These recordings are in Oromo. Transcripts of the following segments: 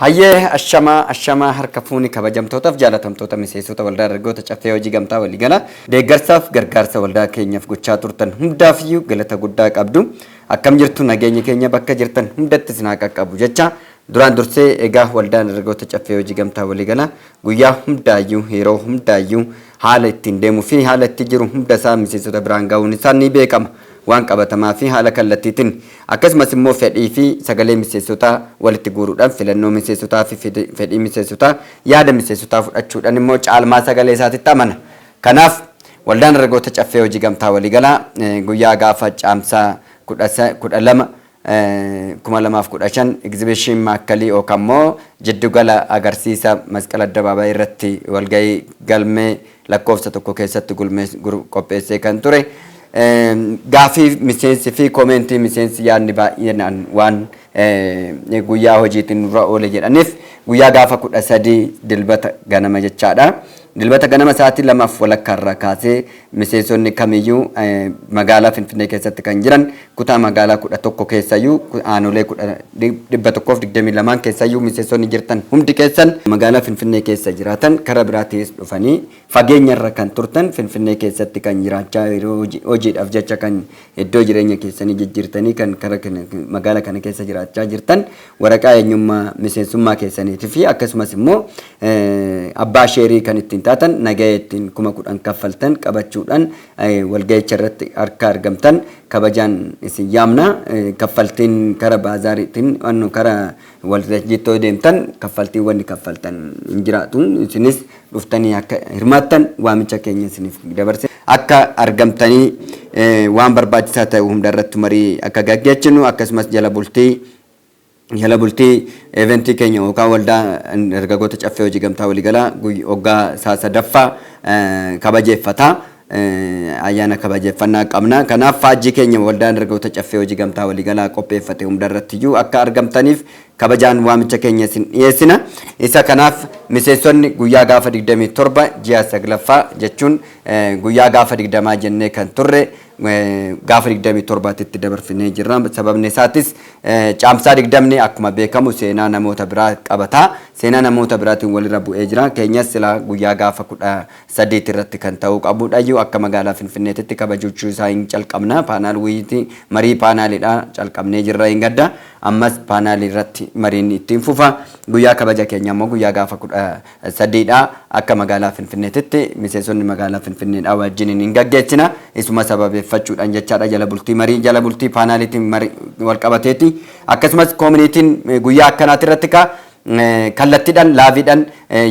Hayyee, ashamaa ashamaa, harka fuuni kabajamtootaaf jaalatamtoota miseensota Waldaa Dargaggoota Caffee Hojii Gamtaa Waliigalaa. Deeggarsaaf gargaarsa waldaa keenyaaf gochaa turtan hundaafiyyuu galata guddaa qabdu. Akkam jirtu? Nageenyi keenya bakka jirtan hundatti isin haa qaqqabu jecha, duraan dursee egaa Waldaan Dargaggoota Caffee Hojii Gamtaa Waliigalaa guyyaa hundaayyuu, yeroo hundaayyuu haala ittiin deemuu fi haala itti jiru hunda isaa miseensota biraan gahuun isaa ni beekama. Waan qabatamaa fi haala kallattiitiin, akkasumas immoo fedhii fi sagalee miseensotaa walitti guuruudhaan, filannoo miseensotaa fi fedhii miseensotaa, yaada miseensotaa fudhachuudhaan immoo caalmaa sagalee isaatitti amana. Kanaaf Waldaan Dargaggoota Caffee Hojii Gamtaa Waliigalaa guyyaa gaafa Caamsaa 12, 2015 Egzibishin Maakkalii yookaan immoo jiddugala agarsiisa Masqal Addabaabaayii irratti walgahii galmee lakkoofsa 1 keessatti qopheessee kan ture. Gaafii miseensi fi comment miseensi yaadni baay'inaan waan guyyaa hojiitiin nurra oole jedhaniif, guyyaa gaafa 13 Dilbata ganama jechaadha. Dilbata ganama sa'aatii 2:30 irraa kaasee miseensonni kamiyyuu magaalaa Finfinnee keessatti kan jiran, kutaa magaalaa 11 keessayyuu, aanolee 122 keessayyuu miseensonni jirtan hundi keessan, magaalaa Finfinnee keessa jiraatan, karaa biraatiis dhufanii fageenya irra kan turtan, Finfinnee keessatti kan jiraachaa yeroo hojiidhaaf jecha kan iddoo jireenya keessanii jijjiirtanii kan kara magaalaa kana keessa jiraachaa jirtan, waraqaa eenyummaa miseensummaa keessaniitii fi akkasumas immoo abbaa sheerii kan ittiin taatan, nagahee ittiin 10,000 kaffaltan qabachuudhaan walga'icha irratti akka argamtan kabajaan isin yaamna. Kaffaltiin kara baazaariitiin kara waltajjiittoo deemtan kaffaltiin wanni kaffaltan hin jiraatu. Isinis dhuftanii akka hirmaattan waamicha keenya isiniif dabarse. Akka argamtanii waan barbaachisaa ta'e hunda irratti marii akka gaggeessinu, akkasumas jala bultii event keenya yookaan Waldaa Dargaggoota Caffee Hojii Gamtaa Waliigalaa waggaa isaa sadaffaa kabajeeffata. Ayyaana kabajeeffannaa qabna. Kanaaf faajjii keenya Waldaan Dargaggoota Caffee Hojii Gamtaa Waliigalaa qopheeffate hunda irrattiyyuu akka argamtaniif kabajaan waamicha keenya isin dhiyeessina. Isa kanaaf miseensonni guyyaa gaafa 27 ji'a saglaffaa jechuun guyyaa gaafa 20 jennee kan turre gaafa 27tti dabarfinee jirra. Sababni isaatis Caamsaa 20 akkuma beekamu seenaa namoota biraa qabata. Seenaa namoota biraatiin walirra bu'ee jira. Keenyas silaa guyyaa gaafa 18 irratti kan ta'uu qabudha. Iyyuu akka magaalaa Finfinneetitti kabajachuu isaa hin calqabna. Panel wuyitii marii paanaalidha calqabnee jirra hin gadda. Ammas paanaalii irratti mariin ittiin fufa. Guyyaa kabaja keenya immoo guyyaa gaafa 13dha. Akka magaalaa Finfinneetitti miseensonni magaalaa Finfinneedha wajjiniin hin gaggeessina. Isuma sababeeffachuudhaan jechaadha, jala bultii marii, jala bultii paanaaliitiin marii wal qabateeti. Akkasumas koomunitiin guyyaa akkanaati irratti kaa kallattiidhaan liveiidhaan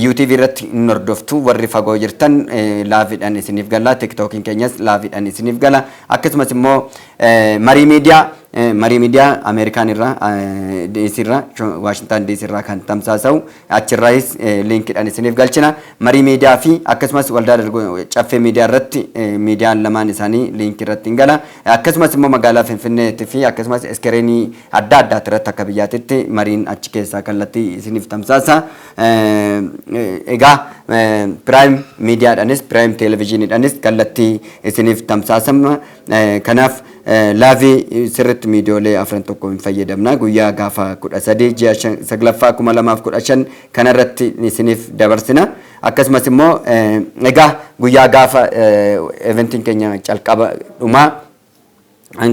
UTV irratti hin hordoftu. Warri fagoo jirtan liveiidhaan isiniif gala. TikTokiin keenyas liveiidhaan isiniif gala. Akkasumas immoo marii miidiyaa Ameerikaan irraa, DC irraa, Waashintaan DC irraa kan tamsaasa'u, achirraayis linkiidhaan isiniif galchina. Marii miidiyaa fi akkasumas Waldaa Caffee Miidiyaa irratti miidiyaan lamaan isaanii linkii irratti hin gala. Akkasumas immoo magaalaa Finfinneetti fi akkasumas screenii adda addaati irratti akka biyyaatitti mariin achi keessaa kallattii isiniif tamsaasa. Egaa Prime Miidiyaadhaanis, Prime Televezyiiniidhaanis kallattii isiniif tamsaasama. Kanaaf live sirriitti miidiyoolee afran tokko hin fayyadamna. Guyyaa gaafa 13 ji'a saglaffaa 2015 kanarratti isiniif dabarsina. Akkasumas immoo egaa guyyaa gaafa eventiin keenya calqaba dhumaa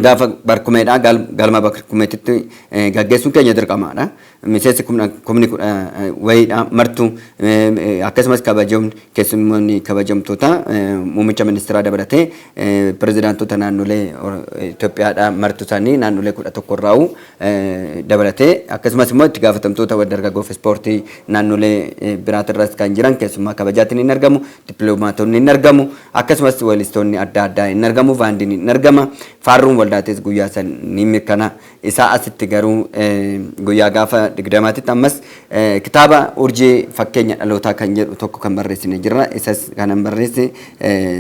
gaafa barkumeedha, galma barkumeetitti gaggeessuun keenya dirqamaadha. Miseensi kumni kudha wayiidha martuu, akkasumas kabajamni keessummoonni kabajamtoota muummicha ministeeraa dabalatee pirezidaantota naannolee Itoophiyaadha martu isaanii naannolee 11 irraa'u dabalatee, akkasumas immoo itti gaafatamtoota dargaggoof ispoortii naannolee biraatirras kan jiran keessummaa kabajaatiin hin argamu, dippiloomaatonni hin argamu, akkasumas weellistoonni adda addaa hin argamu, baandiin hin argama, faarruun waldaatis guyyaa san ni mirkana. Isaa asitti garuu guyyaa gaafa 20tti ammas kitaaba "Urjii Fakkeenya Dhalootaa" kan jedhu tokko kan barreessine jirra. Isas kanan barreesse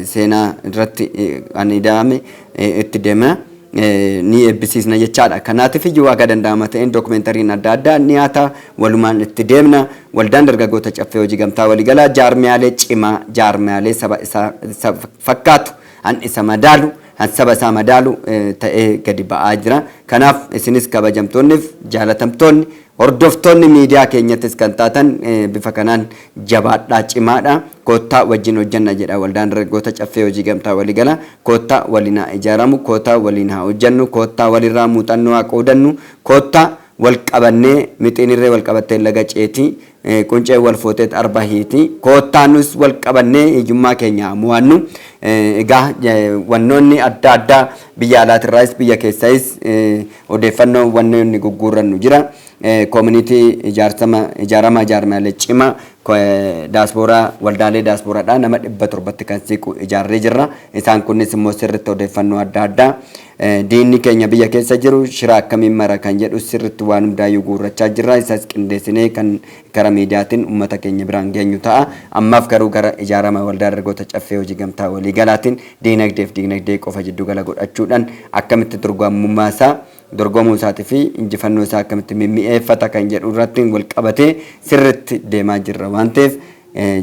seenaa irratti kan ida'ame itti deema. Ni eebbisiisna jechaadha. Kanaatiif iyyuu akka danda'ama ta'een dookumentariin adda addaa ni haata, walumaan itti deemna. Waldaan Dargaggoota Caffee Hojii Gamtaa Waliigalaa jaarmiyaalee cimaa, jaarmiyaalee saba isaa fakkaatu, han isa madaalu, han saba isaa madaalu ta'ee gadi ba'aa jira. Kanaaf isinis kabajamtoonniif jaalatamtoonni Hordoftoonni miidiyaa keenyattis kan taatan bifa kanaan jabaadhaa, cimaadha. Koottaa wajjin hojjanna jedha Waldaan Dargaggoota Caffee Hojii Gamtaa Waliigalaa. Koottaa waliin haa ijaaramu, koottaa waliin haa hojjannu, koottaa walirraa muuxannoo haa qoodannu, koottaa wal qabannee mixiin irree wal qabattee laga ceeti, qunceen wal footeet arba hiiti. Koottaa nus wal qabannee hiyyummaa keenya haa mo'annu. Egaa wannoonni adda addaa biyya alaatirraayis biyya keessayis odeeffannoo wannoonni gugguurrannu jira. Community ijaarsama ijaarama jaarmiyaalee cimaa daaspooraa waldaalee daaspooraadhaa nama 700tti kan siqu ijaarree jirra. Isaan kunis immoo sirritti odeeffannoo adda addaa diinni keenya biyya keessa jiru shira akkamiin mara kan jedhu sirritti waan hundaayyuu guurrachaa jirra. Isas qindeessinee kan gara miidiyaatiin uummata keenya biraan geenyu ta'a. Ammaaf garuu gara ijaarama Waldaa Dargaggoota Caffee Hojii Gamtaa Waliigalaatiin diinagdeef diinagdee qofa jiddugala godhachuudhaan akkamitti dorgommummaa isaa dorgomuu isaatii fi injifannoo isaa akkamitti mimmi'eeffata kan jedhu irratti wal qabatee sirritti deemaa jirra waan ta'eef,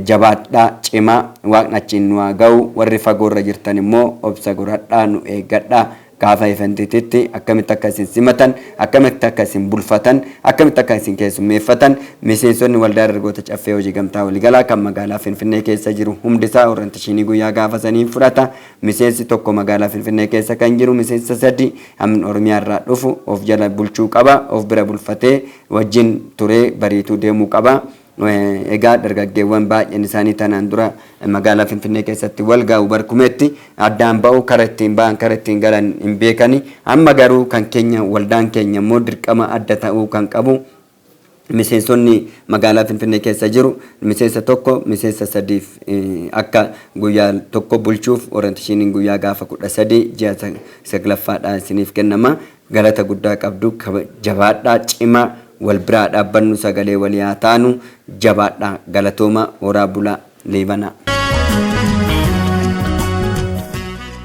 jabaadhaa, cimaa, Waaqni achiin nu haa ga'u. Warri fagoorra jirtan immoo obsa godhadhaa, nu eeggadhaa. Gaafa eventiititti akkamitti akka isin simatan, akkamitti akka isin bulfatan, akkamitti akka isin keessummeeffatan, miseensonni Waldaa Dargaggoota Caffee Hojii Gamtaa Waliigalaa kan magaalaa Finfinnee keessa jiru hundisaa orientation guyyaa gaafa sanii fudhata. Miseensi tokko magaalaa Finfinnee keessa kan jiru miseensa sadi hamni Oromiyaa irraa dhufu of jala bulchuu qaba, of bira bulfatee wajjin turee bariituu deemuu qaba. Egaa dargaggeewwan baay'een isaanii tanaan dura magaalaa Finfinnee keessatti wal ga'u barkumeetti addaan ba'u, kara ittiin ba'an, kara ittiin galan hin beekani. Amma garuu kan keenya waldaan keenya immoo dirqama adda ta'uu kan qabu, miseensonni magaalaa Finfinnee keessa jiru miseensa tokko miseensa sadiif akka guyyaa tokko bulchuuf orientationiin guyyaa gaafa 13 ji'a saglaffaadhaa isiniif kennama. Galata guddaa qabdu, jabaadhaa, cimaa, wal biraa dhaabbannu, sagalee walii haa taanu, jabaadhaa, galatooma, horaa bulaa, Liibanaa.